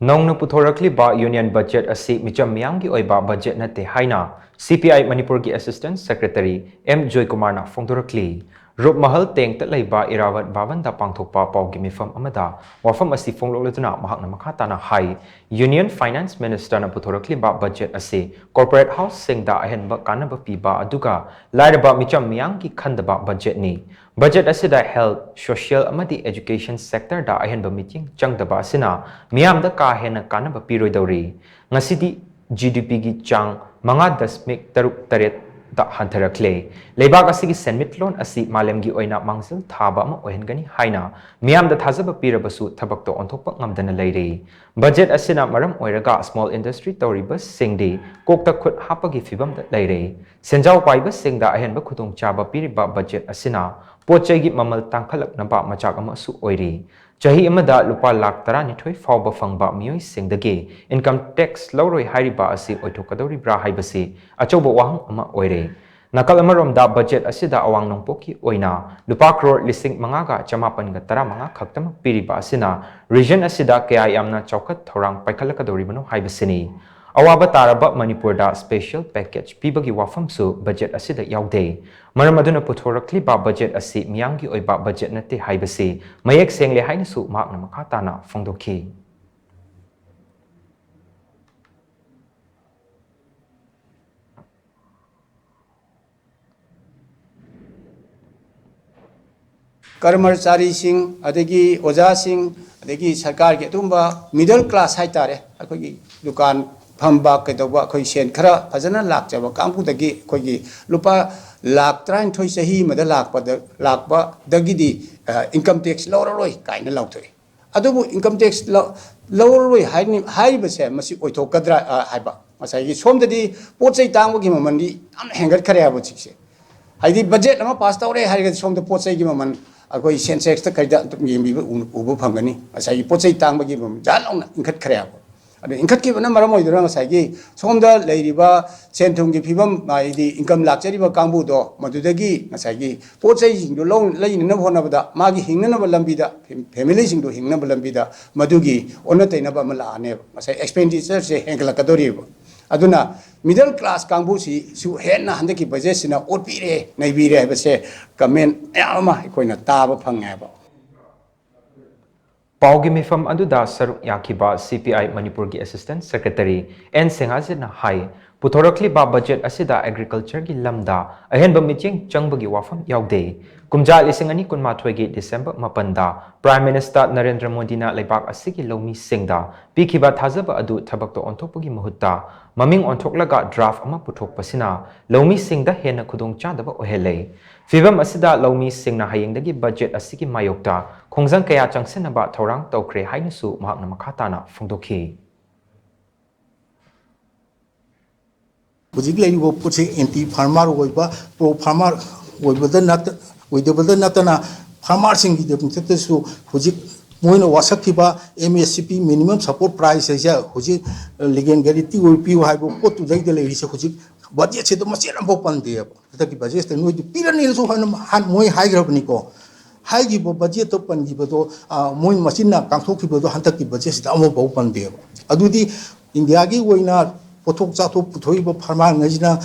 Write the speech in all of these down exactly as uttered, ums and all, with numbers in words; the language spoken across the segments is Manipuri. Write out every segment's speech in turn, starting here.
ꯅꯧꯅ ꯄꯨꯊꯣꯔꯛꯂꯤꯕ ꯌꯨꯅꯤꯌꯟ ꯕꯖꯦꯠ ꯑꯁꯤ ꯃꯤꯆꯝ ꯃꯤꯌꯥꯝꯒꯤ ꯑꯣꯏꯕ ꯕꯖꯦꯠ ꯅꯠꯇꯦ ꯍꯥꯏꯅ ꯁꯤ ꯄꯤ ꯑꯥꯏ ꯃꯅꯤꯄꯨꯔꯒꯤ ꯑꯦꯁꯤꯁꯇꯦꯟꯠ ꯁꯦꯀ꯭ꯔꯦꯇꯔꯤ ꯑꯦꯝ ꯖꯣꯏꯀꯨꯃꯥꯔꯅ ꯐꯣꯡꯗꯣꯔꯛꯂꯤ꯫ ꯔꯨꯞꯃꯍꯜ ꯇꯦꯡꯇ ꯂꯩꯕ ꯏꯔꯥꯋꯠ ꯚꯕꯟꯗ ꯄꯥꯡꯊꯣꯛꯄ ꯄꯥꯎꯒꯤ ꯃꯤꯐꯝ ꯑꯃꯗ ꯋꯥꯐꯝ ꯑꯁꯤ ꯐꯣꯡꯗꯣꯛꯂꯗꯨꯅ ꯃꯍꯥꯛꯅ ꯃꯈꯥ ꯇꯥꯅ ꯍꯥꯏ, ꯌꯨꯅꯤꯌꯟ ꯐꯥꯏꯅꯥꯟꯁ ꯃꯤꯅꯤꯁꯇꯔꯅ ꯄꯨꯊꯣꯔꯛꯂꯤꯕ ꯕꯖꯦꯠ ꯑꯁꯤ ꯀꯣꯔꯄꯣꯔꯦꯠ ꯍꯥꯎꯁꯁꯤꯡꯗ ꯑꯍꯦꯟꯕ ꯀꯥꯟꯅꯕ ꯄꯤꯕ ꯑꯗꯨꯒ ꯂꯥꯏꯔꯕ ꯃꯤꯆꯝ ꯃꯤꯌꯥꯝꯒꯤ ꯈꯟꯗꯕ ꯕꯖꯦꯠꯅꯤ꯫ ꯕꯖꯦꯠ ꯑꯁꯤꯗ ꯍꯦꯜꯊ, ꯁꯣꯁꯤꯌꯦꯜ ꯑꯃꯗꯤ ꯑꯦꯖꯨꯀꯦꯁꯟ ꯁꯦꯛꯇꯔꯗ ꯑꯍꯦꯟꯕ ꯃꯤꯠꯌꯦꯡ ꯆꯪꯗꯕ ꯑꯁꯤꯅ ꯃꯤꯌꯥꯝꯗ ꯀꯥ ꯍꯦꯟꯅ ꯀꯥꯟꯅꯕ ꯄꯤꯔꯣꯏꯗꯧꯔꯤ꯫ ꯉꯁꯤꯗꯤ ꯖꯤ ꯗꯤ ꯄꯤꯒꯤ ꯆꯥꯡ ꯃꯉꯥ ꯗꯁꯃꯤꯛ ꯇꯔꯨꯛ ꯇꯔꯦꯠꯇ ꯍꯟꯊꯔꯛꯂꯦ꯫ ꯂꯩꯕꯥꯛ ꯑꯁꯤꯒꯤ ꯁꯦꯟꯃꯤꯠꯂꯣꯟ ꯑꯁꯤ ꯃꯥꯂꯦꯝꯒꯤ ꯑꯣꯏꯅ ꯃꯥꯡꯖꯤꯜ ꯊꯥꯕ ꯑꯃ ꯑꯣꯏꯍꯟꯒꯅꯤ ꯍꯥꯏꯅ ꯃꯤꯌꯥꯝꯗ ꯊꯥꯖꯕ ꯄꯤꯔꯕꯁꯨ ꯊꯕꯛꯇ ꯑꯣꯟꯊꯣꯛꯄ ꯉꯝꯗꯅ ꯂꯩꯔꯤ꯫ ꯕꯖꯦꯠ ꯑꯁꯤꯅ ꯃꯔꯝ ꯑꯣꯏꯔꯒ ꯁ꯭ꯃꯣꯜ ꯏꯟꯗꯁꯇ꯭ꯔꯤ ꯇꯧꯔꯤꯕꯁꯤꯡꯗꯤ ꯀꯣꯛꯇ ꯈꯨꯠ ꯍꯥꯞꯄꯒꯤ ꯐꯤꯚꯝꯗ ꯂꯩꯔꯦ꯫ ꯁꯦꯟꯖꯥꯎ ꯄꯥꯏꯕꯁꯤꯡꯗ ꯑꯍꯦꯟꯕ ꯈꯨꯗꯣꯡꯆꯥꯕ ꯄꯤꯔꯤꯕ ꯕꯖꯦꯠ ꯑꯁꯤꯅ ꯄꯣꯠ ꯆꯩꯒꯤ ꯃꯃꯜ ꯇꯥꯡꯈꯠꯂꯛꯅꯕ ꯃꯆꯥꯛ ꯑꯃꯁꯨ ꯑꯣꯏꯔꯤ꯫ ꯆꯍꯤ ꯑꯃꯗ ꯂꯨꯄꯥ ꯂꯥꯈ ꯇꯔꯥꯅꯤꯊꯣꯏ ꯐꯥꯎꯕ ꯐꯪꯕ ꯃꯤꯑꯣꯏꯁꯤꯡꯗꯒꯤ ꯏꯟꯀꯝ ꯇꯦꯛꯁ ꯂꯧꯔꯣꯏ ꯍꯥꯏꯔꯤꯕ ꯑꯁꯤ ꯑꯣꯏꯊꯣꯛꯀꯗꯧꯔꯤꯕ꯭ꯔꯥ ꯍꯥꯏꯕꯁꯤ ꯑꯆꯧꯕ ꯋꯥꯍꯪ ꯑꯃ ꯑꯣꯏꯔꯦ꯫ ꯅꯥꯀꯜ ꯑꯃꯔꯣꯝꯗ ꯕꯖꯦꯠ ꯑꯁꯤꯗ ꯑꯋꯥꯡ ꯅꯣꯡꯄꯣꯛꯀꯤ ꯑꯣꯏꯅ ꯂꯨꯄꯥ ꯀ꯭ꯔꯣꯔ ꯂꯤꯁꯤꯡ ꯃꯉꯥꯒ ꯆꯃꯥꯄꯟꯒ ꯇꯔꯥꯃꯉꯥ ꯈꯛꯇꯃꯛ ꯄꯤꯔꯤꯕ ꯑꯁꯤꯅ ꯔꯤꯖꯟ ꯑꯁꯤꯗ ꯀꯌꯥ ꯌꯥꯝꯅ ꯆꯥꯎꯈꯠ ꯊꯧꯔꯥꯡ ꯄꯥꯏꯈꯠꯂꯛꯀꯗꯧꯔꯤꯕꯅꯣ ꯍꯥꯏꯕꯁꯤꯅꯤ꯫ ꯑꯋꯥꯕ ꯇꯥꯔꯕ ꯃꯅꯤꯄꯨꯔꯗ ꯁ꯭ꯄꯦꯁꯤꯌꯦꯜ ꯄꯦꯀꯦꯖ ꯄꯤꯕꯒꯤ ꯋꯥꯐꯝꯁꯨ ꯕꯖꯦꯠ ꯑꯁꯤꯗ ꯌꯥꯎꯗꯦ꯫ ꯃꯔꯝ ꯑꯗꯨꯅ ꯄꯨꯊꯣꯔꯛꯂꯤꯕ ꯕꯖꯦꯠ ꯑꯁꯤ ꯃꯤꯌꯥꯝꯒꯤ ꯑꯣꯏꯕ ꯕꯖꯦꯠ ꯅꯠꯇꯦ ꯍꯥꯏꯕꯁꯤ ꯃꯌꯦꯛ ꯁꯦꯡꯂꯦ ꯍꯥꯏꯅꯁꯨ ꯃꯍꯥꯛꯅ ꯃꯈꯥ ꯇꯥꯅ ꯐꯣꯡꯗꯣꯛꯈꯤ꯫ ꯀꯔꯃꯆꯥꯔꯤꯁꯤꯡ, ꯑꯗꯒꯤ ꯑꯣꯖꯥꯁꯤꯡ, ꯑꯗꯒꯤ ꯁꯔꯀꯥꯔꯒꯤ ꯑꯗꯨꯒꯨꯝꯕ ꯃꯤꯗꯜ ꯀ꯭ꯂꯥꯁ ꯍꯥꯏꯇꯥꯔꯦ, ꯑꯩꯈꯣꯏꯒꯤ ꯗꯨꯀꯥꯟ ꯐꯝꯕ ꯀꯩꯗꯧꯕ, ꯑꯩꯈꯣꯏ ꯁꯦꯟ ꯈꯔ ꯐꯖꯅ ꯂꯥꯛꯆꯕ ꯀꯥꯡꯕꯨꯗꯒꯤ ꯑꯩꯈꯣꯏꯒꯤ ꯂꯨꯄꯥ ꯂꯥꯈ ꯇꯔꯥꯅꯤꯊꯣꯏ ꯆꯍꯤ ꯑꯃꯗ ꯂꯥꯛꯄꯗ, ꯂꯥꯛꯄꯗꯒꯤꯗꯤ, ꯑ, ꯏꯟꯀꯝ ꯇꯦꯛꯁ ꯂꯧꯔꯔꯣꯏ ꯀꯥꯏꯅ ꯂꯥꯎꯊꯣꯛꯏ꯫ ꯑꯗꯨꯕꯨ ꯏꯟꯀꯝ ꯇꯦꯛꯁ ꯂꯧ-, ꯂꯧꯔꯔꯣꯏ ꯍꯥꯏꯔꯤ-, ꯍꯥꯏꯔꯤꯕꯁꯦ ꯃꯁꯤ ꯑꯣꯏꯊꯣꯛꯀꯗ꯭ꯔꯥ, ꯑ, ꯍꯥꯏꯕ꯫ ꯉꯁꯥꯏꯒꯤ ꯁꯣꯝꯗꯗꯤ ꯄꯣꯠ ꯆꯩ ꯇꯥꯡꯕꯒꯤ ꯃꯃꯜꯗꯤ ꯌꯥꯝꯅ ꯍꯦꯟꯒꯠꯈ꯭ꯔꯦ ꯍꯥꯏꯕ ꯍꯧꯖꯤꯛꯁꯦ꯫ ꯍꯥꯏꯗꯤ ꯕꯖꯦꯠ ꯑꯃ ꯄꯥꯁ ꯇꯧꯔꯦ ꯍꯥꯏꯔꯒꯗꯤ ꯁꯣꯝꯗ ꯄꯣꯠ ꯆꯩꯒꯤ ꯃꯃꯜ ꯑꯩꯈꯣꯏ ꯁꯦꯟꯁꯦꯛꯁꯇ ꯀꯩꯗ ꯑꯗꯨꯝ ꯌꯦꯡꯕꯤꯕ ꯎ-, ꯎꯕ ꯐꯪꯒꯅꯤ꯫ ꯉꯁꯥꯏꯒꯤ ꯄꯣꯠ ꯆꯩ ꯇꯥꯡꯕꯒꯤ ꯃꯃꯜ ꯖꯥꯠ ꯂꯥꯎꯅ ꯏꯟꯈꯠꯈ꯭ꯔꯦ ꯍꯥꯏꯕ꯫ ꯑꯗꯨ ꯏꯟꯈꯠꯈꯤꯕꯅ ꯃꯔꯝ ꯑꯣꯏꯗꯨꯅ ꯉꯁꯥꯏꯒꯤ ꯁꯣꯝꯗ ꯂꯩꯔꯤꯕ ꯁꯦꯟ ꯊꯨꯝꯒꯤ ꯐꯤꯕꯝ, ꯍꯥꯏꯗꯤ income ꯂꯥꯛꯆꯔꯤꯕ ꯀꯥꯡꯕꯨꯗꯣ, ꯃꯗꯨꯗꯒꯤ ꯉꯁꯥꯏꯒꯤ ꯄꯣꯠ ꯆꯩꯁꯤꯡꯗꯣ ꯂꯧ-, ꯂꯩꯅꯅꯕ ꯍꯣꯠꯅꯕꯗ, ꯃꯥꯒꯤ ꯍꯤꯡꯅꯅꯕ ꯂꯝꯕꯤꯗ, ꯐꯦ-, family ꯁꯤꯡꯗꯣ ꯍꯤꯡꯅꯕ ꯂꯝꯕꯤꯗ ꯃꯗꯨꯒꯤ ꯑꯣꯟꯅ ꯇꯩꯅꯕ ꯑꯃ ꯂꯥꯛꯑꯅꯦꯕ꯫ ꯉꯁꯥꯏ expenditure ꯁꯦ ꯍꯦꯟꯒꯠꯂꯛꯀꯗꯧꯔꯤꯕ꯫ ꯑꯗꯨꯅ middle class ꯀꯥꯡꯕꯨꯁꯤꯁꯨ ꯍꯦꯟꯅ ꯍꯟꯗꯛꯀꯤ budget ꯁꯤꯅ ꯑꯣꯠꯄꯤꯔꯦ, ꯅꯩꯕꯤꯔꯦ ꯍꯥꯏꯕꯁꯦ comment ꯃꯌꯥꯝ ꯑꯃ ꯑꯩꯈꯣꯏꯅ ꯇꯥꯕ ꯐꯪꯉꯦ ꯍꯥꯏꯕ꯫ ꯄꯥꯎꯒꯤ ꯃꯤꯐꯝ ꯑꯗꯨꯗ ꯁꯔꯨꯛ ꯌꯥꯈꯤꯕ C P I ꯃꯅꯤꯄꯨꯔꯒꯤ Assistant Secretary N ꯁꯦꯡꯍꯥꯖꯤꯠꯅ ꯍꯥꯏ, ꯄꯨꯊꯣꯔꯛꯂꯤꯕ budget ꯑꯁꯤꯗ agriculture ꯒꯤ ꯂꯝꯗ ꯑꯍꯦꯟꯕ ꯃꯤꯠꯌꯦꯡ ꯆꯪꯕꯒꯤ ꯋꯥꯐꯝ ꯌꯥꯎꯗꯦ꯫ ꯀꯨꯝꯖꯥ ꯂꯤꯁꯤꯡ ꯑꯅꯤ ꯀꯨꯟꯃꯥꯊꯣꯏꯒꯤ December ꯃꯥꯄꯟꯗ Prime Minister ꯅꯔꯦꯟꯗ꯭ꯔ ꯃꯣꯗꯤꯅ ꯂꯩꯕꯥꯛ ꯑꯁꯤꯒꯤ ꯂꯧꯃꯤꯁꯤꯡꯗ ꯄꯤꯈꯤꯕ ꯊꯥꯖꯕ ꯑꯗꯨ ꯊꯕꯛꯇ ꯑꯣꯟꯊꯣꯛꯄꯒꯤ ꯃꯍꯨꯠꯇ ꯃꯃꯤꯡ ꯑꯣꯟꯊꯣꯛꯂꯒ draft ꯑꯃ ꯄꯨꯊꯣꯛꯄꯁꯤꯅ ꯂꯧꯃꯤꯁꯤꯡꯗ ꯍꯦꯟꯅ ꯈꯨꯗꯣꯡꯆꯥꯗꯕ ꯑꯣꯏꯍꯜꯂꯦ꯫ ꯐꯤꯚꯝ ꯑꯁꯤꯗ ꯂꯧꯃꯤꯁꯤꯡꯅ ꯍꯌꯦꯡꯗꯒꯤ budget ꯑꯁꯤꯒꯤ ꯃꯥꯌꯣꯛꯇ ꯈꯣꯡꯖꯪ ꯀꯌꯥ ꯆꯪꯁꯤꯟꯅꯕ ꯊꯧꯔꯥꯡ ꯇꯧꯈ꯭ꯔꯦ ꯍꯥꯏꯅꯁꯨ ꯃꯍꯥꯛꯅ ꯃꯈꯥ ꯇꯥꯅ ꯐꯣꯡꯗꯣꯛꯈꯤ꯫ ꯍꯧꯖꯤꯛ ꯂꯩꯔꯤꯕ ꯄꯣꯠꯁꯤ anti farmer ꯑꯣꯏꯕ, pro farmer ꯑꯣꯏꯕꯗ ꯅꯠꯇ-, ꯑꯣꯏꯗꯕꯗ ꯅꯠꯇꯅ farmer ꯁꯤꯡꯒꯤꯗꯃꯛꯇꯁꯨ ꯍꯧꯖꯤꯛ ꯃꯣꯏꯅ ꯋꯥꯁꯛꯈꯤꯕ M S P, minimum support price ꯍꯥꯏꯁꯦ, ꯍꯧꯖꯤꯛ legal guarantee ꯑꯣꯏ ꯄꯤꯌꯨ ꯍꯥꯏꯕ ꯄꯣꯠꯇꯨꯗꯩꯗ ꯂꯩꯔꯤꯁꯦ ꯍꯧꯖꯤꯛ budget ꯁꯤꯗ ꯃꯆꯦꯠ ꯑꯃꯐꯥꯎ ꯄꯟꯗꯦꯕ꯫ ꯍꯟꯗꯛꯀꯤ budget ꯁꯤꯗ ꯅꯣꯏꯗꯤ ꯄꯤꯔꯅꯤꯅꯁꯨ ꯍꯥꯟꯅ ꯍꯥꯟ-, ꯃꯣꯏ ꯍꯥꯏꯈ꯭ꯔꯕꯅꯤꯀꯣ꯫ ꯍꯥꯏꯈꯤꯕ budget ꯇꯣ ꯄꯟꯈꯤꯕꯗꯣ, ꯑ, ꯃꯣꯏ ꯃꯆꯤꯟꯅ ꯀꯥꯡꯊꯣꯛꯈꯤꯕꯗꯣ ꯍꯟꯗꯛꯀꯤ budget ꯁꯤꯗ ꯑꯃꯐꯥꯎ ꯄꯟꯗꯦꯕ꯫ ꯑꯗꯨꯗꯤ ꯏꯟꯗꯤꯌꯥꯒꯤ ꯑꯣꯏꯅ ꯄꯣꯠꯊꯣꯛ ꯆꯥꯊꯣꯛ ꯄꯨꯊꯣꯛꯏꯕ farmer ꯉꯩꯁꯤꯅ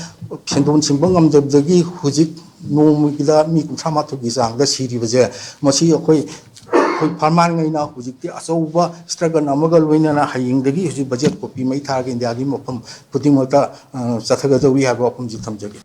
ꯁꯦꯟꯗꯣꯟ ꯁꯤꯡꯕ ꯉꯝꯗꯕꯗꯒꯤ ꯍꯧꯖꯤꯛ ꯅꯣꯡꯃꯒꯤꯗ ꯃꯤ ꯀꯨꯟꯊ꯭ꯔꯥ ꯃꯥꯊꯣꯏꯒꯤ ꯆꯥꯡꯗ ꯁꯤꯔꯤꯕꯁꯦ, ꯃꯁꯤ ꯑꯩꯈꯣꯏ, ꯑꯩꯈꯣꯏ farmer ꯉꯩꯅ ꯍꯧꯖꯤꯛꯇꯤ ꯑꯆꯧꯕ struggle ꯑꯃꯒ ꯂꯣꯏꯅꯅ ꯍꯌꯦꯡꯗꯒꯤ ꯍꯧꯖꯤꯛ budget copy ꯃꯩ ꯊꯥꯔꯒ ꯏꯟꯗꯤꯌꯥꯒꯤ ꯃꯐꯝ ꯈꯨꯗꯤꯡꯃꯛꯇ, ꯑ, ꯆꯠꯊꯒꯗꯧꯔꯤ ꯍꯥꯏꯕ ꯋꯥꯐꯝꯁꯤ ꯊꯝꯖꯒꯦ꯫